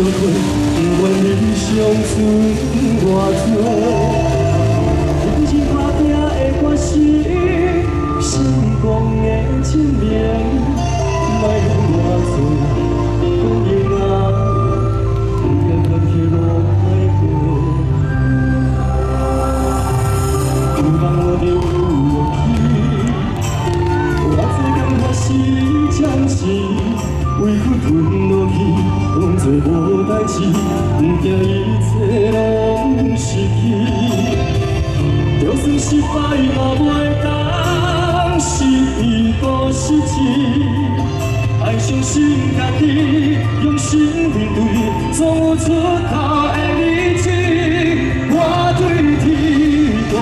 批，不管理想剩偌济。认真打拼的决心，成功的证明，莫讲偌济，讲赢啊，不惊坎坷路歹过。有梦就有勇气，偌济艰苦是暂时，委屈吞落去，当作无代志，毋惊一切拢失去。就算失败嘛袂当失意阁失志，爱相信家己，用心面对，总有出头的日子。我对天讲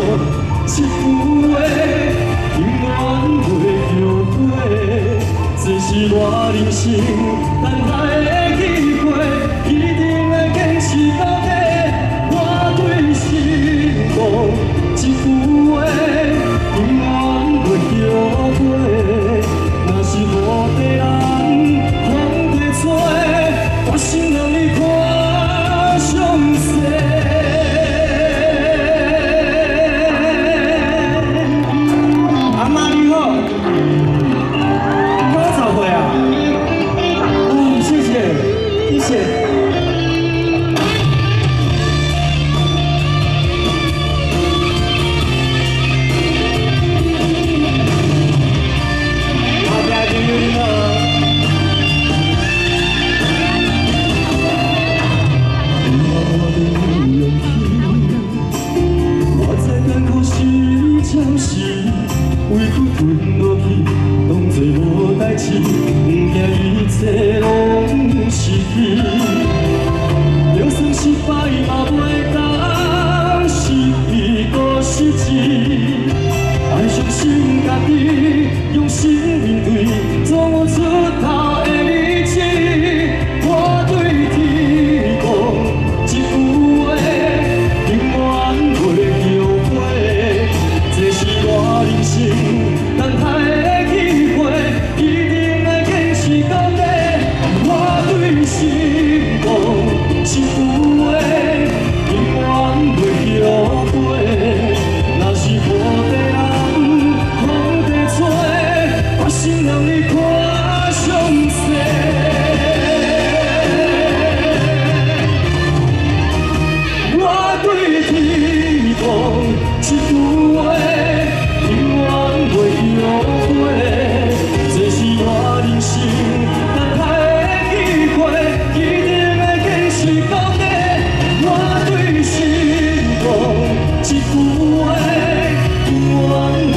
一句话，永远袂后悔，这是我人生等待的机会，一定会坚持到底。我对心讲一句话，永远袂后悔。若是无地人，风地吹，我心让你看详细。阿嬷你好，90岁啊？哦，谢谢，谢谢。好，朋友你好。我的勇气，我知艰苦是暂时，委屈吞落去，当作无代志，毋惊一切拢失去。就算失败嘛袂当失意阁失志，爱相信家己，用心面对，总有出头的日子。我对天讲一句话，永远袂后悔，这是我人生等待的机会，一定会坚持到底。我对心讲一句话，永远袂后悔。若是无地人，风地吹，我心让你看详细。我对天讲一句话，永远袂后悔，这是我人生等待的机会，一定会坚持到底。我对心讲一句话，永远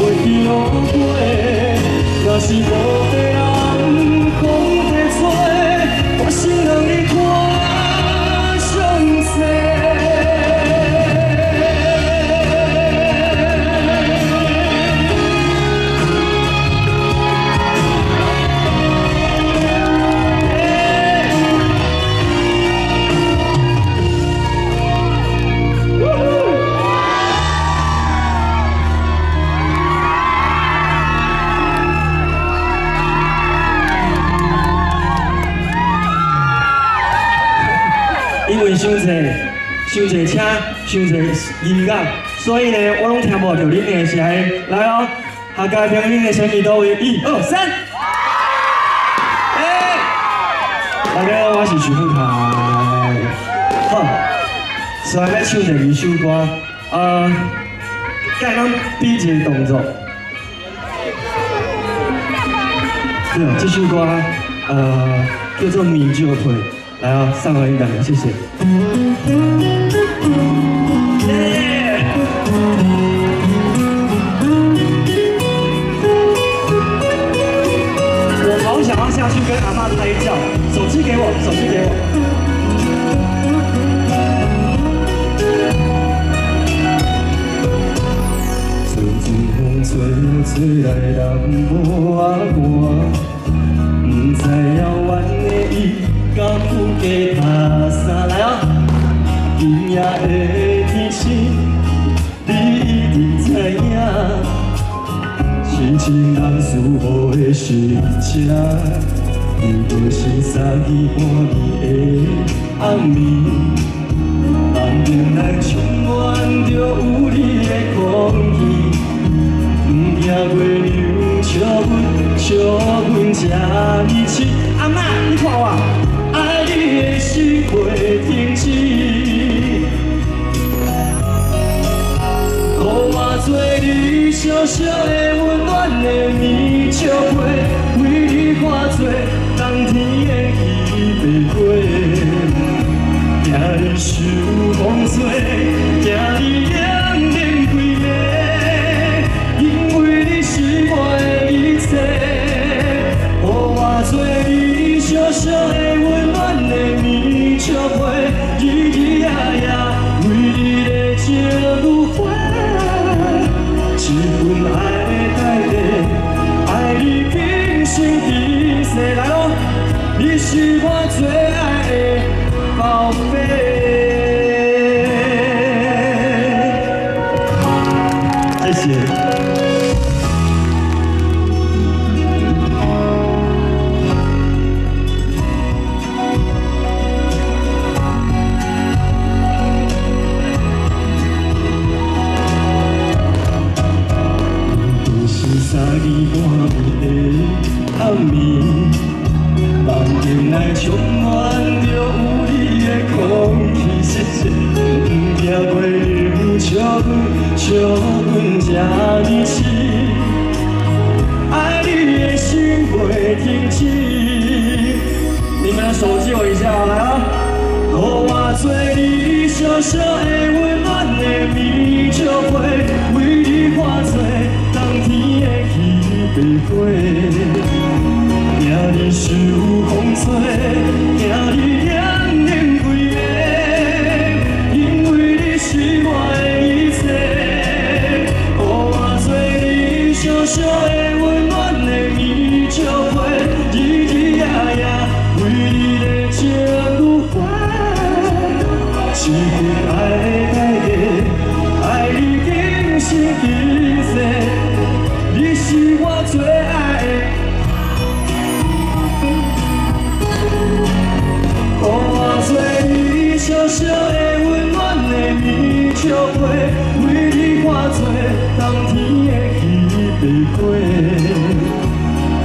袂后悔。若是无地人，风地吹，我心让你看详细。因为伤济、伤济车、伤济音乐，所以呢，我拢听无著恁的声音。来哦，客家朋友的声音佗位？一、二、三。哎，大家好，我是徐富凯。好，所以要唱第二首歌，甲咱比一个动作。对，这首歌，叫做《面石配》。来哦，送予恁大家，谢谢。我好想要下去跟阿嬷拍照，手机给我，手机给我。阵阵风吹吹来南无仔寒，不知遥远的伊敢有加拍衫来哦。今夜的天星，你一定知影，痴情男子无的心情。你就是三更半暝的暗暝，梦境内充满著有你的空气，不惊月亮笑阮，笑阮这呢痴。阿嬷，你看我，爱你的心袂停止。予我做你小小的温暖的棉笑被，为你化作冬天的彼白花。惊你受风吹，惊你冷冷规暝，因为你是我的一切。予我做你小小的温暖的棉笑被，日日夜夜为你的情如花。这份爱的代价，爱你今生今世。来咯，你是我最爱的宝贝。谢谢。三更半暝的暗暝，梦境内充满著有你的空气，谢谢。不惊月亮笑阮，笑阮这呢痴，爱你的心袂停止。你们的手借我一下，来啊！予我做你小小的温暖的棉笑被，为你化作冬天的彼白花。惊你受风吹，惊你冷冷规暝，因为你是我的一切。予我做你小小的温暖的棉笑被，日日夜夜为你的情如花。这份爱的代价，爱你今生今世，你是我最爱的。予我做你小小的温暖的棉笑被，为你化作冬天的彼白花。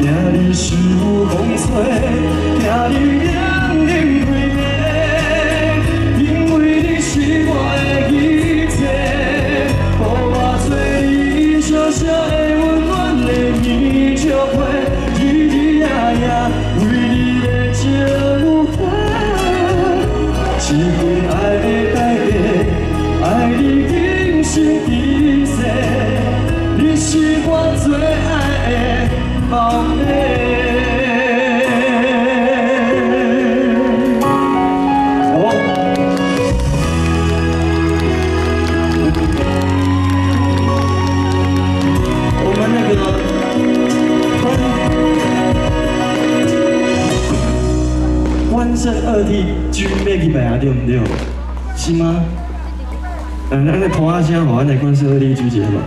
惊你受风吹，惊你冷冷规暝，因为你是我的一切。予我做你小小的温暖的棉笑被，日日夜夜为你的情如花。这份爱的代价，爱你今生今世，你是我最爱的宝贝。好，我们那个关圣二帝君要去拜啊，对毋对？是吗？来，咱来拍下声，予咱的关圣二帝君一下嘛。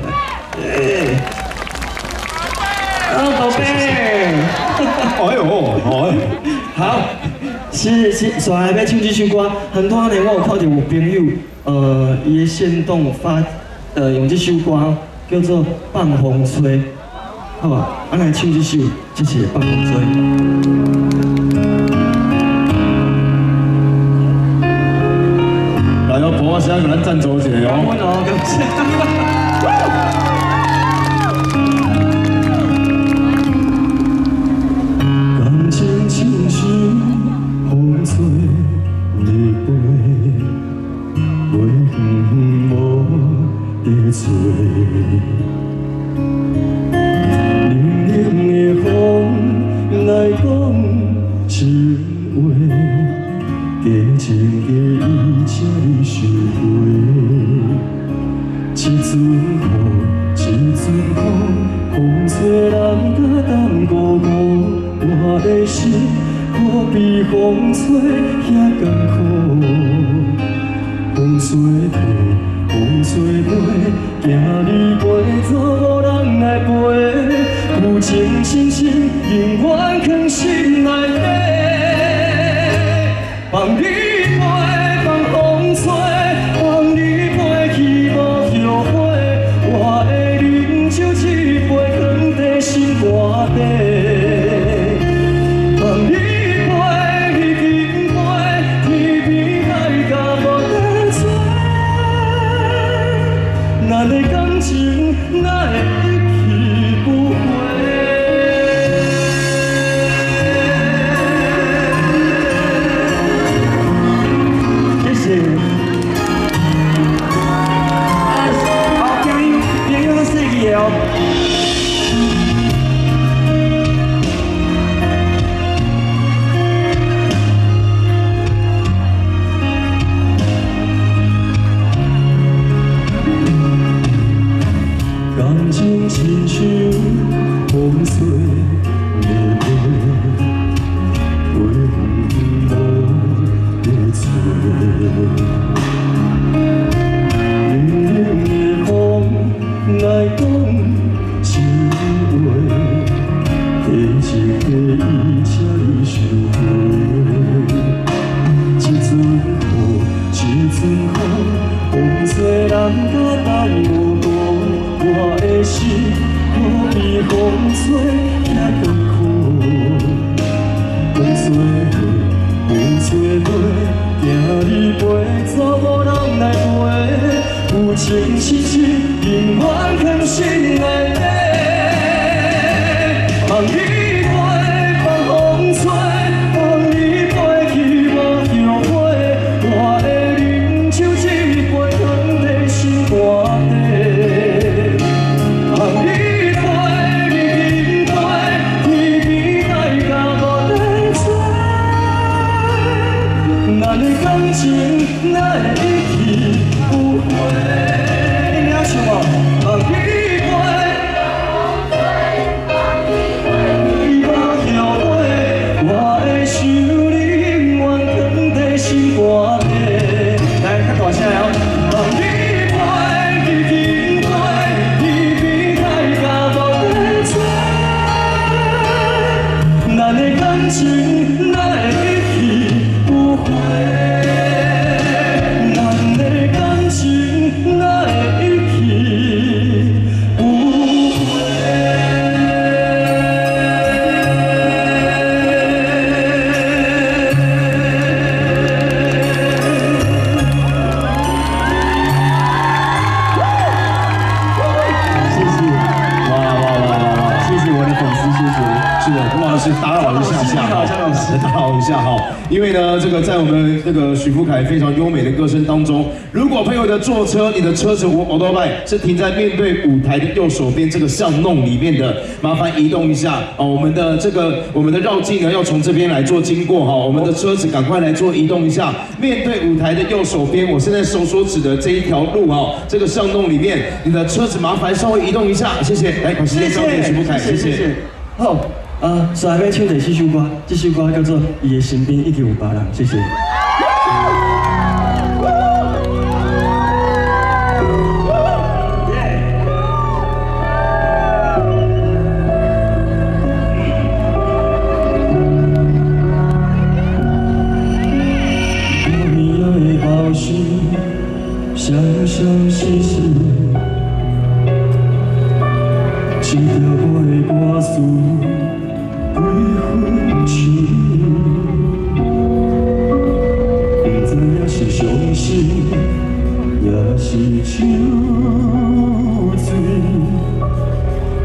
啊，宝贝！哎呦，哎，好，是是，煞来欲唱这首歌，很多呢，我有看到有朋友，伊的限动发，用这首歌叫做《放风吹》，好吧？咱来唱这首，谢谢《放风吹》。来哦，婆仔声给咱赞助一下哦。感谢。感情亲像风吹日飞，飞远远无得找。冷冷的风来讲情话，假情假意，请你收回。一阵雨，一阵风，风吹人甲等孤孤，我的心可比风吹遐艰苦。风吹飞，风吹飞，惊你飞走无人来陪。旧情深深，永远藏心内。的哦。感情亲像风吹的花，飞远无得找。冷冷的风来讲情话，提一提伊请你收回。这阵雨，这阵雨，风吹人甲等无顾。我的心可比风吹遐艰苦，风吹雨，风吹飞，惊你飞走无人来陪，有情痴痴永远藏心内底。放你飞，放风吹，放你飞去无后悔，我会啉酒一杯，藏在心肝底。放你飞，你紧飞，天边海角无得找。咱的感情哪会一去不回？你们要唱无？放你飞，你无后悔，我会想你永远藏在心肝底。来，较大声哦。放你飞，你紧飞，天边海角无得找。咱的感情哪会一去不回？咱的感情哪会一去不回？谢谢，哇哇哇哇哇！谢谢我的粉丝，谢谢。是的，不好意思，打扰一下下，张老师，打扰一下哈，因为呢，这个在我们这个许富凯非常优美的歌声当中，如果朋友的坐车，你的车子欧多拜是停在面对舞台的右手边这个巷弄里面的，麻烦移动一下哦。我们的这个我们的绕境呢，要从这边来做经过哈，我们的车子赶快来做移动一下，面对舞台的右手边，我现在手所指的这一条路哈，这个巷弄里面，你的车子麻烦稍微移动一下，谢谢。来，把时间交给许富凯，谢谢。好，煞欲唱第四首歌，这首歌叫做《伊的身边已经有别人》，谢谢。暝仔的暴雨，闪闪烁烁，这条我的歌词几分像你，不知影是伤心，也是酒醉，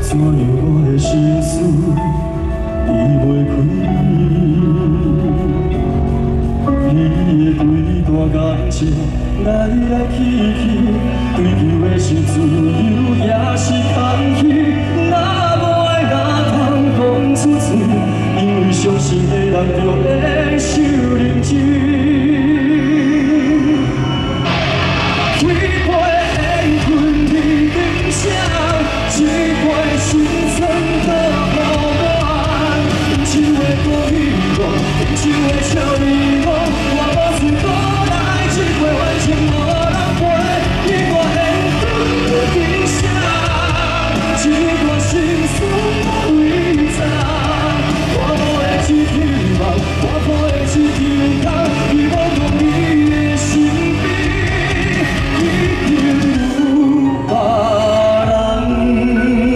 怎样我的心事离袂开你。你的规段感情来来去去，追求的是自由，也是空虚。若无爱，哪通讲出嘴？因为相信的人就会受啉酒。一杯烟熏天顶声，一杯心酸倒予我。饮酒的讲彼我，饮酒的笑你我，我无喙无来，这杯反正无人陪。你我缘分天声，这段心酸为怎？我无的一希望，我抱的一场空，你无讲你的身边已经有别人。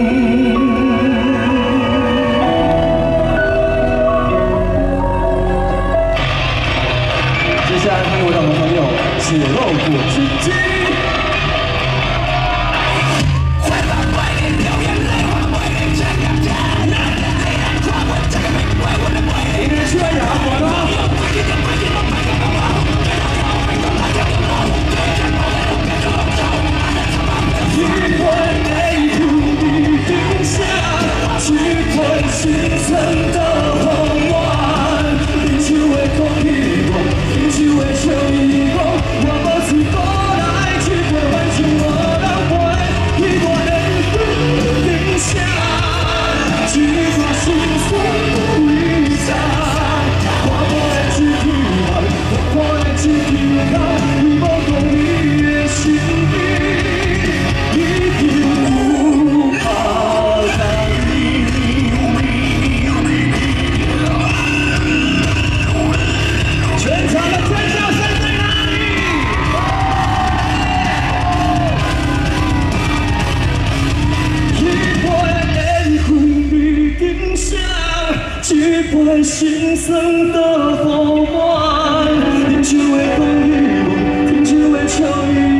一杯心酸倒予阮。饮酒的讲伊无，饮酒的笑伊。